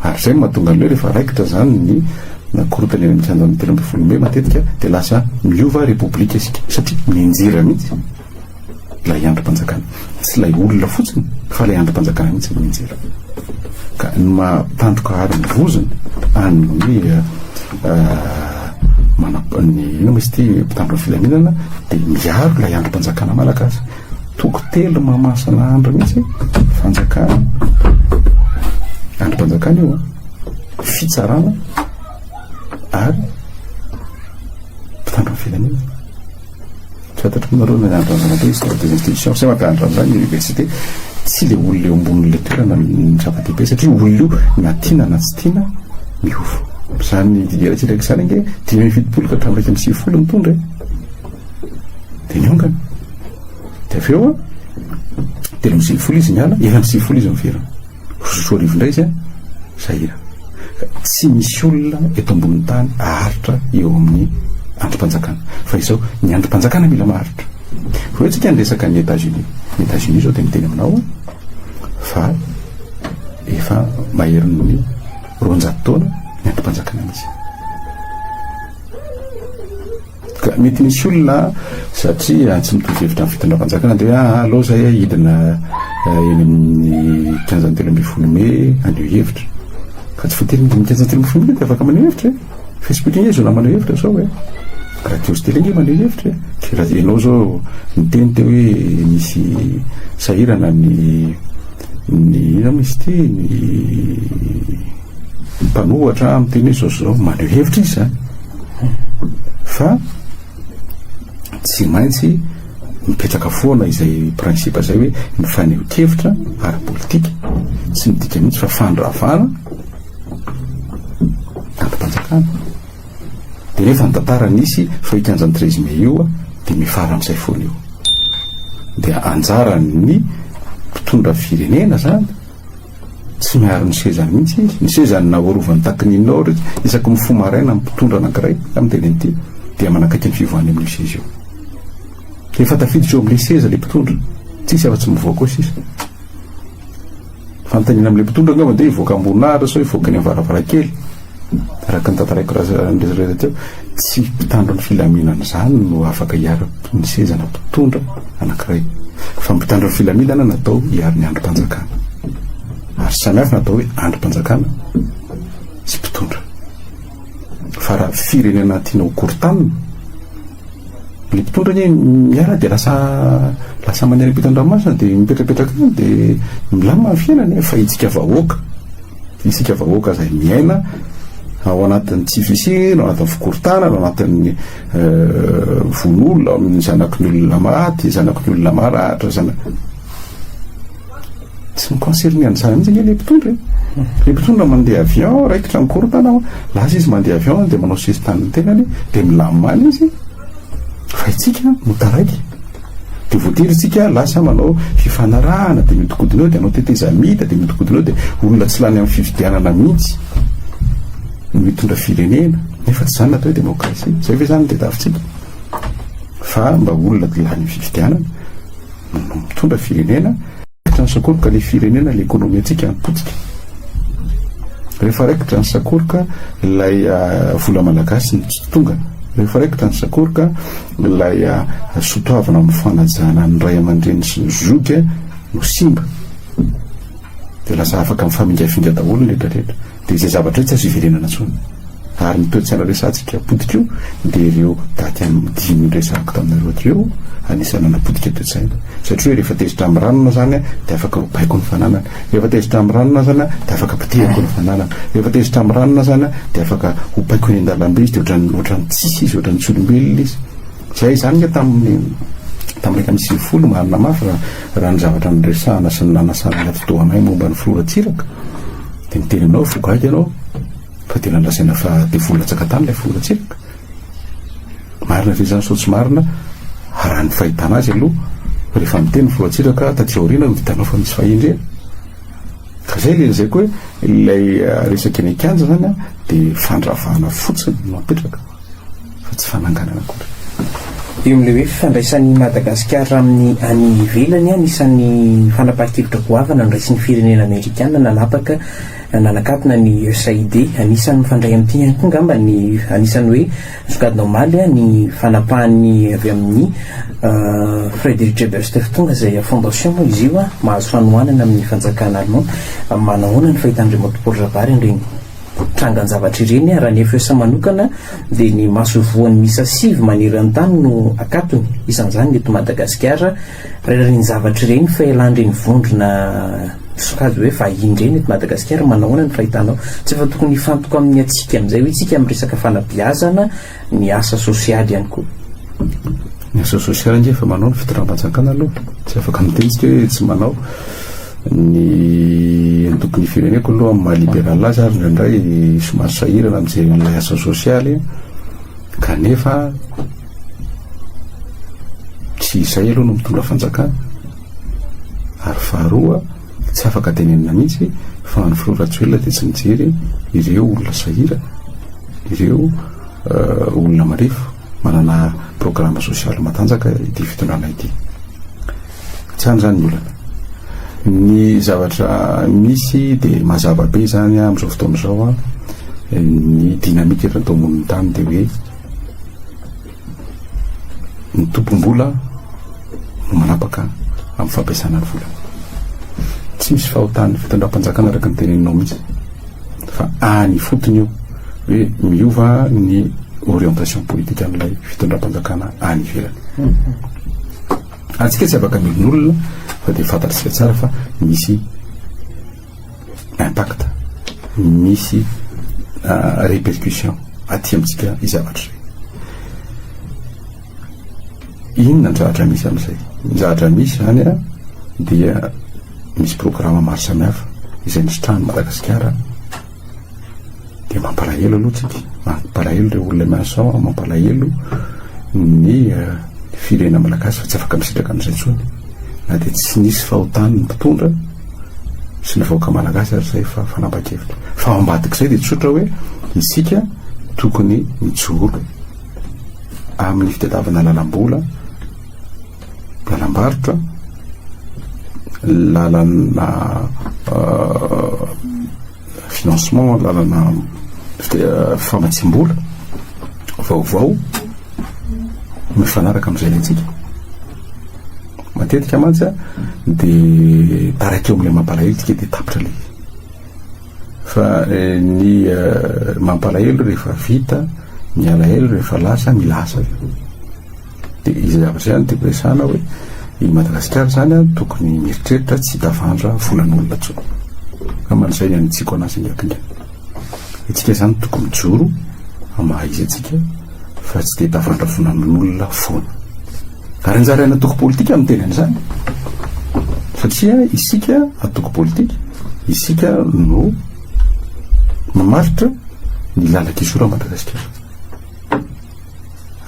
Ary izay no mahatonga an'ilay rehefa raikitra izany ny nakorontana eny amin'ny kianjan'ny 13 mey matetika dia lasa miova repoblika isika satria mianjera mihitsy ilay andrim-panjakana. Tsy ilay olona fotsiny fa ilay andrim-panjakana mihitsy no mianjera. Ka ny maha tandroka aro ny vozony an'ny manap- ny inona moa izy ity mpitandro ny filaminana dia miaro ilay andrim-panjakana malagasy. Toko telo mahamasina andro mihitsy fanjakana, andrim-panjakana io an, fitsarana ary mpitandro ny filaminana. Tsy fantatro moa nareo na nianatra an'izany atao histoire des institutions, zay mampianatra an'izany ny université, tsy le olona eo ambonin'ilay toerana no zava-dehibe satria olona io na tiana na tsy tiana miova. Izany Didier Ratsiraka izany ange 75 ka hatramin'ny 91 nitondra e. Dia niongana. Dia avy eo an, 93 izy niala, 94 izy niverina. 2002 indray izy an, sahirana. Tsy misy olona eto ambonin'ny tany aharitra eo amin'ny andrim-panjakana. Fa izao, ny andrim-panjakana mila maharitra. Fa hoe tsika niresaka ny États-Unis. Ny États-Unis izao dia miteny aminao fa efa maherin'ny 200 taona ny andrim-panjakana misy. Ka mety misy olona satria tsy mitovy hevitra amin'ny fitondram-panjakana dia hoe ah, aleo zay hidina eny amin'ny kianjan'ny 13 mey haneho hevitra. Ka tsy voatery midina kianjan'ny 13 mey dia afaka maneho hevitra e. Facebook anie zao maneho hevitra zao e. Radio sy télé anie maneho hevitra e. Dia raha ianao zao niteny teo hoe misy sahirana ny ny inona moa izy ity ny mpanohatra miteny hoe zao sy zao, maneho hevitra izy zany. Fa tsy maintsy mipetraka foana izay principe izay hoe ny fanehoan-kevitra ara-politika tsy midika mihitsy fa fandravana andrim-panjakana. Dia nefa ny tantara nisy fa io kianjan'ny 13 mai io dia mifara amin'izay foana io. Dia anjaran'ny mpitondra firenena zany Tsy miaro ny sezany mihitsy izy. Ny sezany na hoarovany tahaky ny inona ohatra izy, isaky mifoha maraina ny mpitondra anankiray, za miteny an'ity, dia manakaiky ny fivoahany amin'io seza io. Efa tafiditra eo amin'ilay seza ilay mpitondra, tsisy afa-tsy mivoaka ao sisa. Fanontaniana amin'ilay mpitondra angamba dia hivoaka am-boninahitra sao hivoaka eny amin'ny varavarankely. Araka ny tantaraiko rehetra teo, tsy mpitandro ny filaminana izany no afaka hiaro ny sezana mpitondra anankiray. Fa mpitandro ny filaminana natao hiaro ny andrim-panjakana. Ary samy hafa ny atao hoe andrim-panjakana sy mpitondra. Fa raha firenena tiana ho korotanina, ny mpitondra anie miala dia lasa lasa mandeha any ampitan-dranomasina dia mipetrapetraka any dia milamina ny fiainana e. Fa isika vahoaka, isika vahoaka izay miaina ao anatin'ny tsy fisiana, ao anatin'ny fikorontanana, ao anatin'ny vono olona, amin'ny zanaky ny olona maty, zanaky ny olona maratra, zana tsy mi-concerner an'izany mihitsy anie ilay mpitondra e. Ilay mpitondra mandeha avion, raikitra ny korontana, lasa izy mandeha avion dia manao sesitany ny tenany, dia milamina any izy. Fa isika no taraiky. Dia voatery isika lasa manao fifanarahana, dia mihodinkodina eo, dia hanao tetezamita, dia mihodinkodina eo, dia olona tsy lany amin'ny fifidianana mihitsy no hitondra firenena. Nefa tsy izany no atao hoe demokrasia. Izay ve izany no tadiavintsika? Fa mba olona lany amin'ny fifidianana no mitondra firenena. Raikitra ny sakoroka ilay firenena, ilay ekonomia antsika potika. Rehefa raikitra ny sakoroka ilay vola malagasy no tsy tonga. Rehefa raikitra ny sakoroka ilay sotoavina amin'ny fanajana ny ray aman-dreny sy ny zoky no simba. Dia lasa afaka mifamingafinga daholo ny rehetra rehetra. Dia izay zavatra izay tsy azo iverenana intsony. Ary ny toe-tsaina resahantsika potika io dia ireo daty dimy noresahako taminareo teo anisan'ny nanapotika toe-tsaina. Satria hoe rehefa tezitra amin'ny ranona izany dia afaka robaiko ny fananana. Rehefa tezitra amin'ny ranona izany dia afaka potehiko ny fananana. Rehefa tezitra amin'ny ranona izany dia afaka hopaiko eny an-dalambe izy dia ohatran'ny ohatran'ny tsisy izy, ohatran'ny tsy olombelona izy. Izay izany nga tamin'ny tamin'ny 91 marina mafy raha raha ny zavatra niresahana sy ny nanasana ny atidohanay momba ny filoha Ratsiraka dia miteny aminao fo gaga ianao fa tena lazaina fa devoly latsaka tany ilay filoha Ratsiraka. Marina ve izany sao tsy marina? Raha ny fahitana azy aloha rehefa miteny ny filoha Ratsiraka taty aoriana no hitanao fa misy fahendrena. Ka izay ilay lazaiko hoe ilay resaka eny an-kianja izany dia fandravana fotsiny no apetraka fa tsy fananganana akory. Eo amin'ilay hoe fifandraisan'i Madagasikara amin'ny any ivelany, anisan'ny fanapahan-kevitra goavana noraisin'ny firenena amerikana nanapaka nanakatona ny USAID. Anisan'ny mifandray amin'ity ihany koa angamba ny anisan'ny hoe nisongadina omaly ny fanapahan'ny avy amin'ny Friedrich Ebert Stiftung izay fondation moa izy io mahazo fanohanana amin'ny fanjakana allemand. Manahoana ny fahitan'Andriamatoa Paul Rabary an'ireny trangan-javatra ireny? Raha ny FES manokana dia ny masoivohony miisa sivy maneran-tany no akatony, isan'izany ny eto Madagasikara. Raha ireny zavatra ireny, fahelan'ireny vondrona sokajy hoe vahiny ireny eto Madagasikara, manahoana ny fahitanao? Tsy efa tokony hifantoka amin'ny antsika amin'izay hoe tsika amin'ny resaka fanabeazana, ny asa sosialy ihany koa. Ny asa sosialy ange efa manao ny fitondram-panjakana aloha, tsy afaka miteny tsika hoe tsy manao. Ny antoko Ny Fireneko aloha amin'ny maha libéral azy ary indraindray somary sahirana mijery an'ilay asa sosialy kanefa tsy izay aloha no mitondra fanjakana ary faharoa tsy afaka tenenina mihitsy fa ny filoha Rajoelina dia tsy mijery ireo olona sahirana, ireo olona marefo manana programme sosialy matanjaka ity fitondrana ity. Tsy any zany ny olana. Ny zavatra misy dia mazava be zany amin'izao fotoana izao ny dynamique eto ambonin'ny tany dia hoe ny tompom-bola no manapaka amin'ny fampiasana ny vola. Tsy misy fahotan'ny fitondram-panjakana araka ny teneninao mihitsy fa any ifotony io hoe miova ny orientation politique an'ilay fitondram-panjakana any ivelany. Antsika tsy afaka miolin'olona fa dia fantatr'isika tsara fa misy impact, misy répercussion aty amintsika izay zavatra izay. Inona ny zavatra misy amin'izay? Ny zavatra misy izany a dia misy programa maro samihafa izay nisitrahan'i Madagasikara Dia mampalahelo aloha tsika, mampalahelo ireo olona miasa ao, mampalahelo ny firenena malagasy fa tsy afaka misitraka an'izay intsony. Na dia tsy nisy fahotany ny mpitondra sy ny vahoaka malagasy ary izay fa fanapahan-kevitra. Fa ao ambadik'izay dia tsotra hoe isika tokony mijoro amin'ny fitadiavana lalam-bola, lalam-barotra, lalana Financement lalana famatsiam-bola vaovao mifanaraka amin'izay ilaintsika. Matetika mantsy a dia taraiky eo amin'ilay mampalahelo tsika dia tapitra ilay izy. Fa ny mampalahelo rehefa vita, ny alahelo rehefa lasa, mila asa avy eo. Dia izay zavatra izay no tiako resahana hoe i Madagasikara izany an tokony mieritreritra tsy hitavandra volan'olona intsony. Angambany izay ny anitsiako anazy haingankingana. Itsika izany tokony mijoro amin'ny maha izy antsika fa tsy dia hitavandra volan'olona foana. Ary anjaran'ny antoko politika no miteny an'izany. Satria isika antoko politika, isika no mamaritra ny lalan-kisora Madagasikara.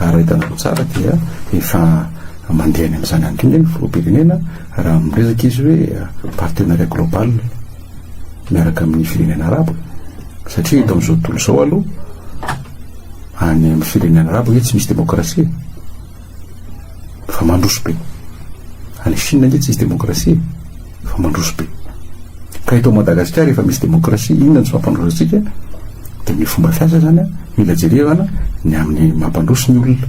Ary raha hitanareo tsara dia efa mandeha any amin'izany ihany koa ny filoham-pirenena raha miresaka izy hoe partenariat global miaraka amin'ny firenena arabo satria eto amin'izao tontolo izao aloha any amin'ny firenena arabo hoe tsy misy demokrasia fa mandroso be. Any Chine ange tsisy demokrasia fa mandroso be. Ka eto Madagasikara efa misy demokrasia, inona no tsy mampandroso antsika? Dia ny fomba fiasa zany mila jerevana ny amin'ny mampandroso ny olona.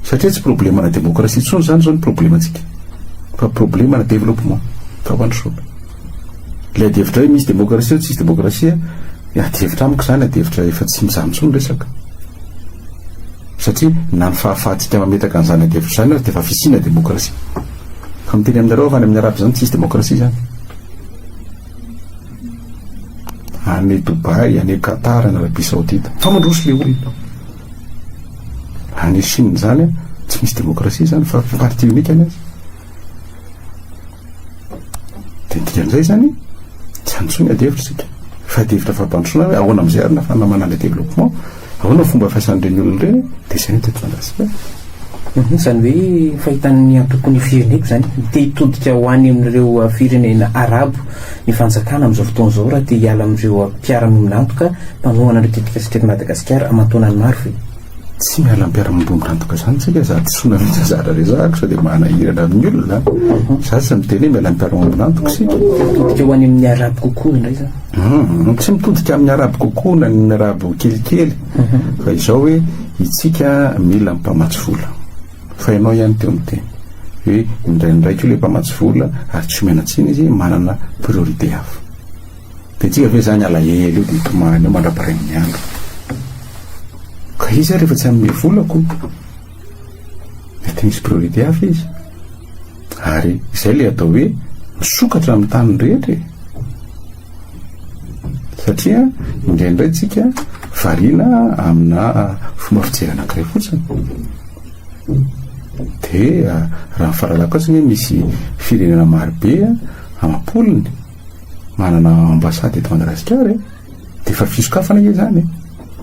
Satria tsy problemana demokrasia intsony zany zao ny problemantsika fa problemana développement, fampandrosoana. Ilay adihevitra hoe misy demokrasia tsisy demokrasia, adihevitra amiko zany adihevitra efa tsy mijanona intsony resaka. Satria na ny fahafahantsika mametraka an'izany adihevitra izany aza dia efa fisiana demokrasia. Fa miteny aminareo aho fa any amin'ny arabo izany tsisy demokrasia izany. Any Dubaï, any Qatar, any Arabie Saoudite. Fa mandroso le olona. Any Chine izany tsy misy demokrasia izany fa parti unique ny azy. Dia ny dikan'izay izany, tsy any intsony ady hevitra isika. Fa ady hevitra fampandrosoana hoe ahoana amin'izay ary nahafahana manana développement, ahoana ny fomba fiasan'ireny olona ireny, dia izay no teto Madagasikara. Izany hoe fahitan'ny antokon'ny fireneko izany, te hitodika ho any amin'ireo firenena arabo ny fanjakana amin'izao fotoana izao raha te hiala amin'ireo mpiara-miombon'antoka mpanohana ireo tetikasa teto Madagasikara aman-taonany maro ve? Tsy miala am-piarahamombon'antoka izany tsika, za disoana mihitsy zara resahako sao dia manahirana amin'ny olona. Za tsy miteny hoe miala am-piarahamombon'antoka isika. Mitodika ho any amin'ny arabo kokoa indray zany. Hmm, tsy mitodika amin'ny arabo kokoa na ny arabo kelikely. Fa izao hoe itsika mila mpamatsy vola. Fa ianao ihany teo miteny hoe indraindray koa ilay mpamatsy vola ary tsy omena tsiny izy manana priorité hafa. Dia tsika ve zany alahelo eo dia hitomany eo mandra-parain'ny andro? Ka izy ary efa tsy hanome vola ko. Mety misy priorité hafa izy. Ary izay ilay atao hoe misokatra amin'ny tany rehetra e. Satria indraindray tsika variana amina fomba fijery anankiray fotsiny. Dia raha ny fahalalako azy anie misy firenena marobe amam-polony manana ambassade eto Madagasikara e, dia efa fisokafana anie izany e.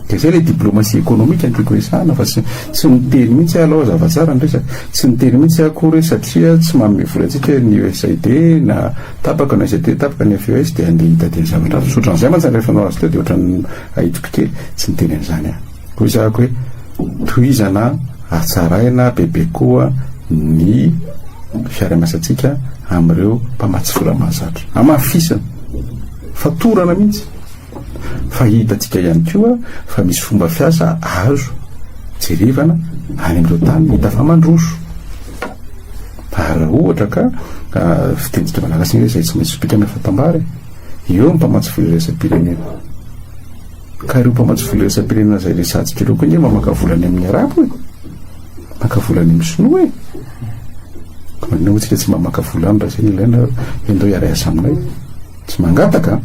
Dia izay ilay diplomatie économique no tiako resahana fa tsy tsy niteny mihitsy aho aloha hazava tsara ny resaka, tsy niteny mihitsy aho akory hoe satria tsy manome vola antsika ny USAID na tapaka ny USAID tapaka ny FES dia andeha hitady ny zavatra hafa, ohatran'izay mantsy rehefa nanao azy teo dia ohatran'ny ahitiko kely, tsy niteny an'izany aho. Hoy za hoe tohizana hatsaraina bebe koa ny fiarahamiasantsika amin'ireo mpamatsy vola mahazatra. Hamafisina, fatorana mihitsy. Fa hitantsika ihany koa fa misy fomba fiasa azo jerevana any amin'ireo tany hita fa mandroso. Ary raha ohatra ka fitenintsika malagasy anie izay tsy maintsy sobika amin'ny fatam-bary, eo ny mpamatsy vola iraisam-pirenena. Ka ireo mpamatsy vola iraisam-pirenena izay resahantsika ireo koa ange mba maka vola any amin'ny arabo e! Maka vola any amin'ny sinoa e! Ka maninona moa tsika tsy mba maka vola any raha izay no ilaina hoe ndao hiara-hiasa aminay? Tsy mangataka an!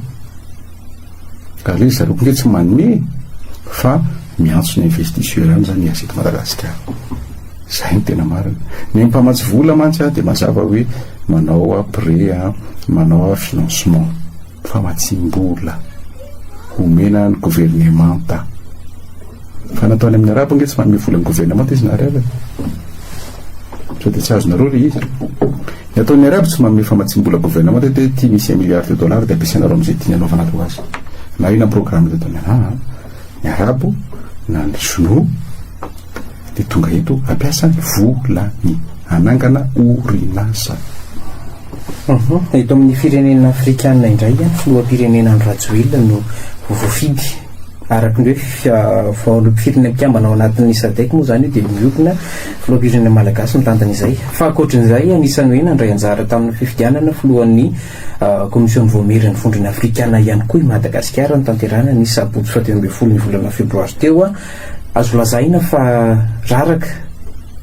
Ka ilay izy zareo koa ange tsy manome e! Fa miantso ny investisseur any izany hiasa eto Madagasikara. Izay no tena marina. Ny mpamatsy vola mantsy dia mazava hoe manao prêt, manao financement. Famatsiam-bola omena ny governemanta. Fa natao any amin'ny arabo ange tsy manome vola ny governemanta izy na ariary e. Sao dia tsy azonareo ilay izy. Ny ataon'ny arabo tsy manome famatsiam-bola governemanta hoe ity misy un milliard de dollars dia ampiasainareo amin'izay tiany hanaovana ato azy. Na inona programme izay ataony. Aa, ny arabo na ny sinoa dia tonga eto hampiasa ny volany hanangana orinasa. Eto amin'ny firenena afrikanina indray, filoham-pirenena Andry Rajoelina no voafidy. Araka ny hoe filoham-pirenena mpikambana ao anatin'ny Sadec moa izany io dia miorina filoham-pirenena malagasy mitantana izay. Fa ankoatran'izay, anisan'ny hoe nandray anjara tamin'ny fifidianana filohan'ny Komision'ny Vaomieran'ny Vondrona Afrikana ihany koa i Madagasikara notanterahina ny sabotsy fahatelo ambin'ny folo ny volana febroary teo. Azo lazaina fa raraka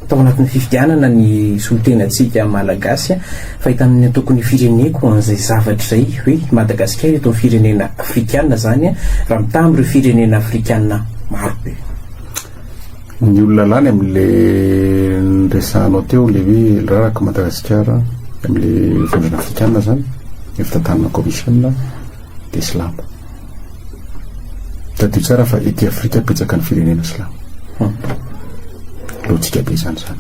tao anatin'ny fifidianana ny solontenantsika Malagasy fa hita amin'ny ataoko ny fireneko an'izay zavatra izay hoe Madagasikara eto amin'ny firenena afrikana izany raha mitaha amin'ireo firenena afrikana maro be. Ny olona lany amin'le niresahanao teo le hoe raraka Madagasikara amin'le vondrona afrikana izany, ny fitantanana commission dia silamo. Tadidio tsara fa ety Afrika betsaka ny firenena silamo. Lojika be izany izany.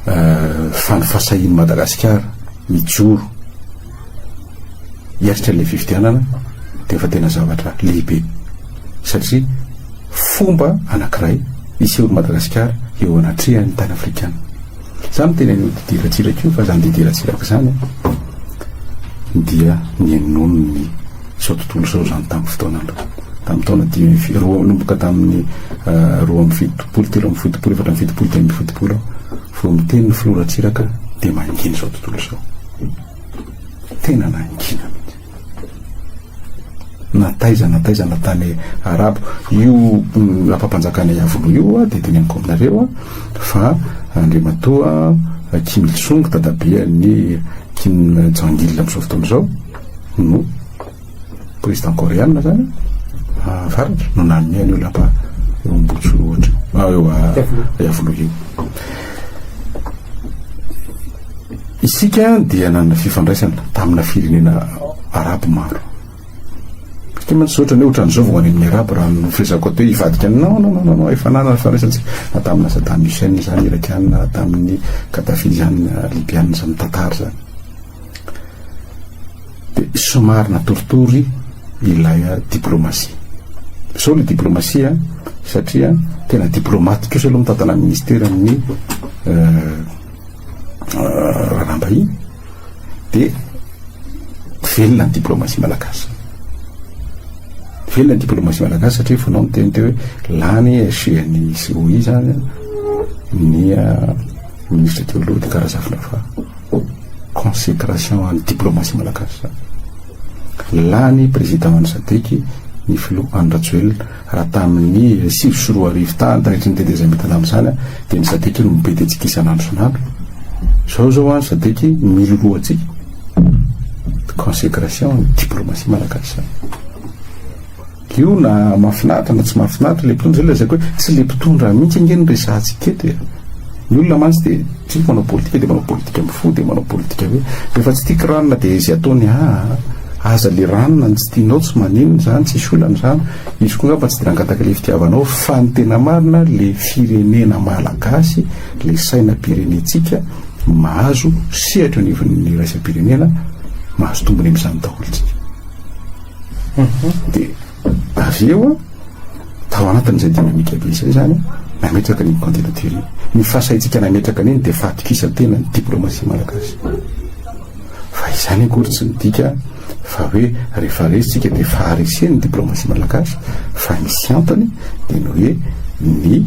Eh, fa ny fahasahian'i Madagasikara mijoro hiatrika ilay fifidianana dia efa tena zavatra lehibe satria fomba anankiray hisehoan'i Madagasikara eo anatrehan'ny tany afrikana. Za miteny an'io Didier Ratsiraka io fa zany Didier Ratsiraka zany dia nihainono ny izao tontolo izao zany tamin'ny fotoana aloha. Tamin'ny taona dimy amby roa nanomboka tamin'ny 72, 73, 74, 75 aho vao miteny ny filoha Ratsiraka dia mangina izao tontolo izao. Tena nangina mihitsy. Na taiza na taiza na tany arabo. Io lapam-panjakana Iavoloha io dia teneniko aminareo fa Andriamatoa Kim Il Sung, dadabean'i Kim Jong Il amin'izao fotoana izao no président koreana zany avaratra no nanome an'io lapa eo Ambohitsorohitra, eo Iavoloha io. Isika dia nanana fifandraisana tamina firenena arabo maro. Satria mantsy ohatrany hoe ohatran'izao vao any amin'ny arabo raha ny firesako ato hoe hivadika any. Non, non, non, non, non, efa nanana fifandraisantsika na tamina Saddam Hussein izany Irakiana, na tamin'ny Kadhafi izany Libyana izany tantara izany. Dia somary natoritory ilay diplomatie. Izao ilay diplomatie. Satria tena diplomate kosa aloha mitantana ny ministeran'ny raharaham-bahiny dia velona ny diplomatie malagasy. Velona ny diplomatie malagasy satria vao nao niteny teo hoe lany SG-n'ny COI zany ny ministre teo aloha dia karaha Zafindravaha. Consécration an'ny diplomatie malagasy zany. Lany président an'ny SADC ny filoha Andry Rajoelina raha tamin'ny 2009 tany tandritry ny tetezamita tamin'izany dia ny SADC no mibedy antsika isan'andro isan'andro. Zao zao an SADC miloloha antsika. Consécration ny diplomatie malagasy zany. Io na mahafinaritra na tsy mahafinaritra le mpitondra, zay lazaiko hoe tsy le mpitondra mihitsy ange no resahantsika eto e. Ny olona mantsy dia tsy manao politika dia manao politika amin'ny fo dia manao politika hoe rehefa tsy tiako ranona dia izay ataony aa aza le ranona no tsy tianao tsy maninona izany tsisy olana izany izy koa angamba tsy dia nangataka le fitiavanao fa ny tena marina le firenena malagasy le sainam-pirenentsika mahazo sehatra eo anivon'ny iraisam-pirenena mahazo tombony amin'izany daholo tsika. Dia avy eo tao anatin'izay dynamique be izay izany nametraka ny candidature iny. Ny fahasahintsika nametraka an'iny dia fahatokisan-tena ny diplomatie malagasy. Fa izany akory tsy midika fa hoe rehefa resy tsika dia faharesena ny diplomatie malagasy fa misy antony dia ny hoe ny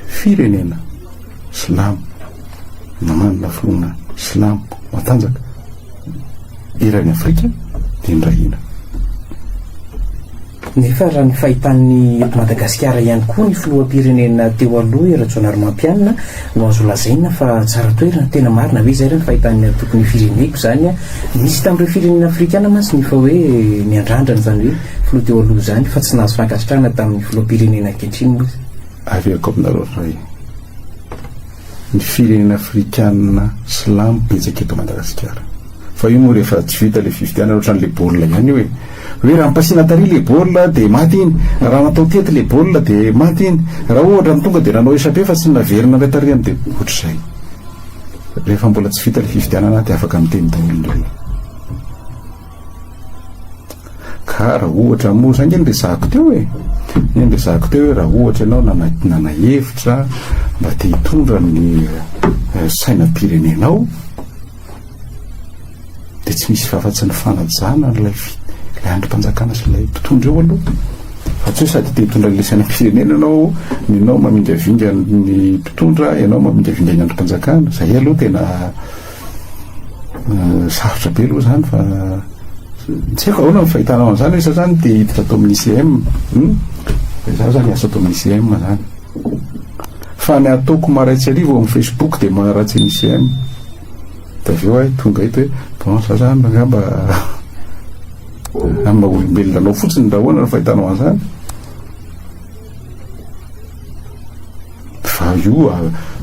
firenena silamo na manana finoana silamo matanjaka eran'i Afrika dia niray hina. Nefa raha ny fahitan'ny eto Madagasikara ihany koa ny filoham-pirenena teo aloha i Rajaonarimampianina no azo lazaina fa tsara toerana, tena marina ve izay raha ny fahitan'ny antoko Ny Fireneko izany? Nisy tamin'ireo firenena afrikana mantsy ny efa hoe niandrandra an'izany hoe filoha teo aloha izany fa tsy nahazo fankasitrahana tamin'ny filoham-pirenena ankehitriny moa izy. Averiko aminareo indray. Ny firenena afrikana silamo betsaka eto Madagasikara. Fa io moa rehefa tsy vita le fifidianana ohatran'le baolina ihany io e. Hoe raha nipasina tary le baolina dia maty iny, raha natao tety le baolina dia maty iny, raha ohatra ny tonga dia nanao échappé fa tsy naverina indray tary dia ohatr'izay. Rehefa mbola tsy vita le fifidianana dia afaka miteny daholo ny olona. Ka raha ohatra moa, zay nge no resahako teo e, ny resahako teo hoe raha ohatra ianao nana nana hevitra mba te hitondra ny eh, sainam-pirenenao dia tsy misy afa-tsy ny fanajana an'ilay ilay andrim-panjakana sy ilay mpitondra eo aloha fa tsy hoe sady te hitondra an'ilay sainam-pirenena ianao ny ianao mamingavinga ny mpitondra ianao mamingavinga ny andrim-panjakana zay aloha tena Sarotra be aloha izany fa tsy haiko ahoana ny fahitanao an'izany hoe za zany te hiditra ato amin'ny ICM. Hmm? Za zany hiasa ato amin'ny ICM zany. Fa ny ataoko maraitsy hariva ao amin'ny Facebook dia manaratsy ny ICM. Dia avy eo aho tonga eto hoe bon za zany angamba amin'ny maha olombelona anao fotsiny raha ahoana ny fahitanao an'izany. Fa io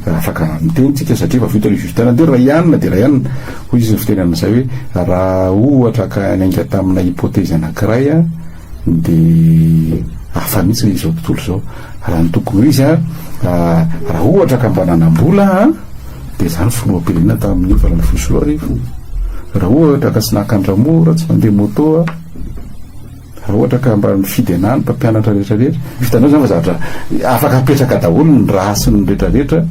afaka miteny tsika satria efa vita le fifidianana dia raha hianina dia raha hianina. Hoy izy ny fitenenana izay hoe raha ohatra ka niainga tamina hypothèse anankiray a dia hafa mihitsy ny izao tontolo izao. Raha ny tokony ho izy a raha ohatra ka mba nanam-bola a dia izany filoham-pirenena tamin'ny 2018. Raha ohatra ka tsy naka an-dRamora, tsy nandeha moto a. Raha ohatra ka mba mifidy anah ny mpampianatra rehetra rehetra, hitanao zany fa zavatra afaka apetraka daholo ny raha sy ny rehetra rehetra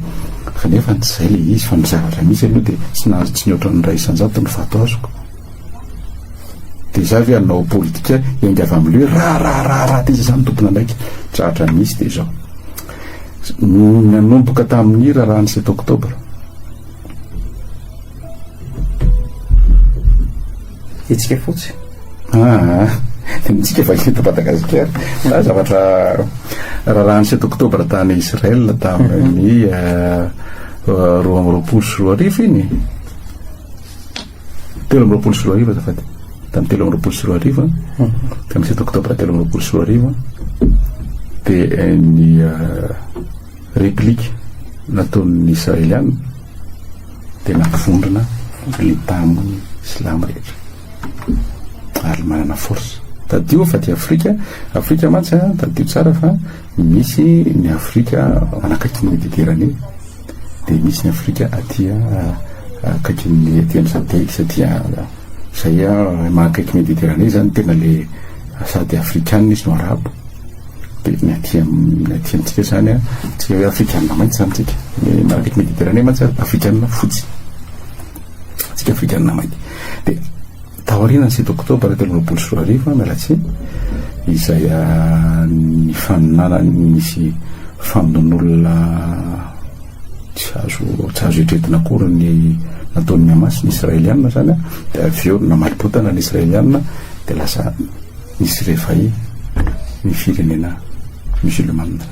kanefa tsy izay le izy fa ny zavatra misy aloha dia tsy nahazo tsy nihoatra ny 1% ny vato azoko. Dia za ve hanao politika hiainga avy amin'ilay hoe raha raha raha raha taiza zany tompon'andraikitra? Zavatra misy dia izao. Nanomboka tamin'ny raharahan'ny 7 octobre. Hetsika fotsy. Ah, dia mitsika fa eto Madagasikara. Fa zavatra raharahan'ny 7 octobre tany Israël tamin'ny 2022 iny. 2023 azafady. Tamin'ny 2023, tamin'ny 7 octobre 2023 dia ny réplique nataon'ny Israeliana dia nampivondrona ny tamin'ny silamo rehetra ary manana force. Tadidio fa aty Afrika, Afrika mantsy a, tadidio tsara fa misy ny Afrika manakaiky ny Méditerranée, dia misy ny Afrika aty akaikin'ny aty amin'ny SADC sy aty izay manakaiky Méditerranée zany tena le sady afrikana izy no arabo. Dia ny aty ny aty amintsika izany an, tsika hoe afrikanina mainty izany tsika. Ny manakaiky Méditerranée mantsy afrikanina fotsy. Tsika afrikanina mainty. Dia taorian'ny 7 octobre 2023, miala tsiny, izay nifaninanana nisy famonoan'olona tsy azo tsy azo eritreretina akory ny nataon'ny Hamas, ny Israelianina izany an, dia avy eo namaly botana ny Israelianina dia lasa nisy réveil ny firenena musulmane zany.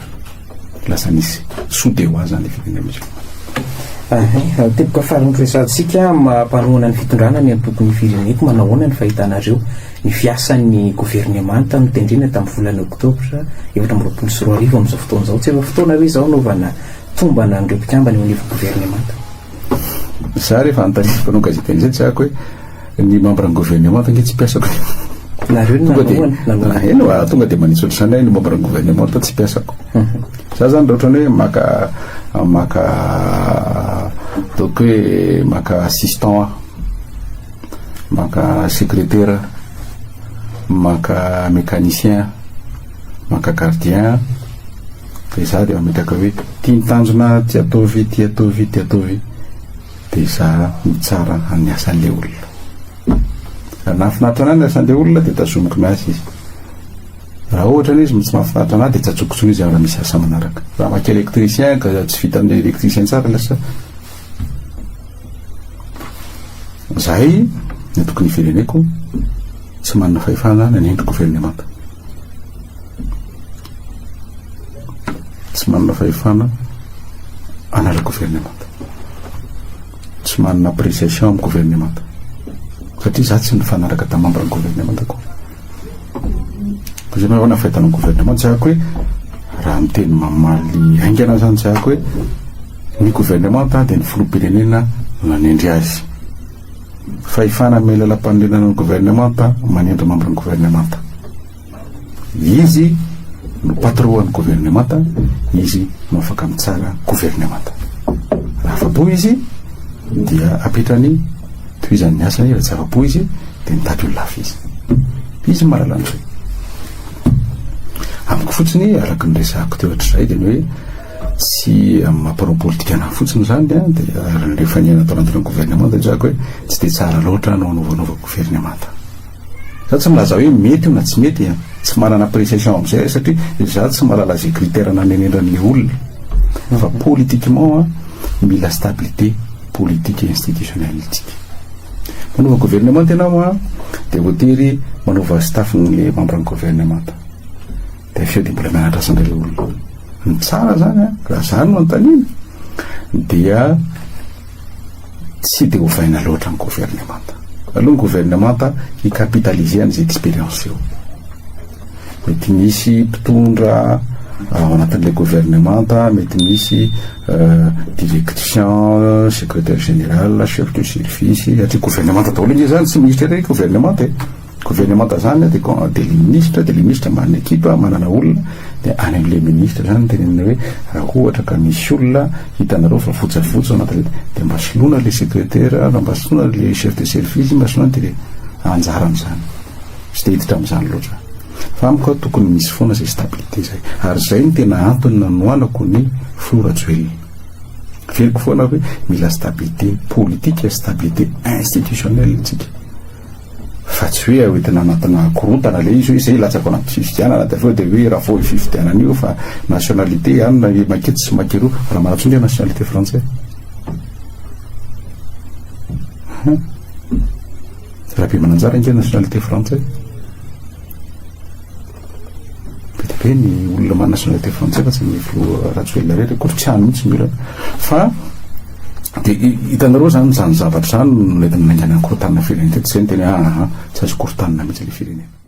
Lasa nisy sodewa zany ny firenena musulmane. Teboka farany resahantsika mampanohana ny fitondrana ny antokon'ny fireneko manao ahoana ny fahitanareo ny fiasan'ny governemanta notendrena tamin'ny volana oktobra 2024 amin'izao fotoana izao tsy efa fotoana hoe izao anaovana tombana an'ireo mpikambana eo anivon'ny governemanta. Za rehefa anontanian'ny mpanao gazety an'izay tsy haiko hoe Ny membre ny gouvernement ange tsy mpiasako e. Nareo no Tonga dia nanohana. Eny oa, tonga dia manitsy ohatr'izany aho ny membre ny gouvernement tsy mpiasako. Za zany raha ohatran'ny hoe maka maka ataoko hoe maka assistant aho, maka secrétaire, maka mécanicien, maka gardien dia za dia mametraka hoe ty ny tanjona, ty ataovy, ty ataovy, ty ataovy. Dia za mitsara ny asan'ilay olona. Raha nahafinaritra anah ny asan'ilay olona dia tazomiko miasa izy. Raha ohatra anie izy tsy mahafinaritra anah dia tsy atsoko intsony izy raha misy asa manaraka. Raha maka électricien ka tsy vitan'ny électricien tsara ilay asa. Zahay ny tokony fireneko tsy manana fahefana nanendry governemanta. Tsy manana fahefana hanala governemanta. Tsy manana appréciation amin'ny governemanta. Satria za tsy nifanaraka tamin'ny membre ny governemanta akory. Fa zay ahoana fahitana ny governemanta, tsy haiko hoe raha miteny mamaly haingana zany tsy haiko hoe ny governemanta dia ny filoham-pirenena nanendry azy. Fahefana amin'ny lalam-panorenana ny governemanta manendry membre ny governemanta. Izy no patron an'ny governemanta, izy no afaka mitsara governemanta. Raha afa-po izy dia apetrany tohizany ny asany, raha tsy afa-po izy dia mitady olona hafa izy. Izy no mahalala an'izay. Amiko fotsiny, araka ny resahako teo hatrizay dia ny hoe tsy amin'ny maha mpanao politika anahy fotsiny izany dia ary rehefa niaina tao anatin'ny governemanta dia tsapako hoe tsy dia tsara loatra no hanaovanova governemanta. Za tsy milaza hoe mety io na tsy mety an! Tsy manana appréciation amin'izay aho satria za tsy mahalala izay critère nanenendran'ilay olona fa politiquement an, mila stabilité politique et institutionnelle tsika. Manova gouvernement ianao an, dia voatery manova staff-n'ilay membre ny gouvernement. Dia avy eo dia mbola mianatra asa indray ilay olona. Ny tsara zany an, raha za no anontaniana dia Tsy dia ovaina loatra ny governemanta. Aleo ny governemanta hi-capitaliser an'izay expérience eo. Mety misy mpitondra ao anatin'ilay governemanta, mety misy direction, secrétaire général, chef de service, satria governemanta daholo ange zany, tsy ministra irery governemanta e. Governemanta zany dia dia le ministra dia le ministra manana ekipa manana olona dia any amin'ilay ministra zany tenenina hoe raha ohatra ka misy olona hitanareo fa votsavotsa ao anatin'ilay dia mba soloina le secrétaire raha mba soloina le chef de service mba soloina dia anjarany zany tsy dia hiditra amin'izany loatra fa amiko tokony misy foana izay stabilité zay ary zay no tena antony nanohanako ny filoha Rajoelina Averiko foana hoe mila stabilité politique stabilité institutionnelle tsika Fa tsy hoe hoentina anatina korontana ilay izy hoe izay hilatsaka ao anaty fifidianana dia avy eo dia hoe raha vao io fifidianana io fa nationalité any na maketsy sy makeroa. Ramanantsoa nge nationalité français. Hum. Rabemananjara nge nationalité français. Be dia be ny olona manana nationalité frantsay fa tsy ny filoha Rajoelina irery akory, tsy any mihitsy ny olana. Fa dia hitanareo zany izany zavatra izany no nentina naingana korotanina firenena teto, izay no tena hoe aha, tsy azo korotanina mihitsy ilay firenena.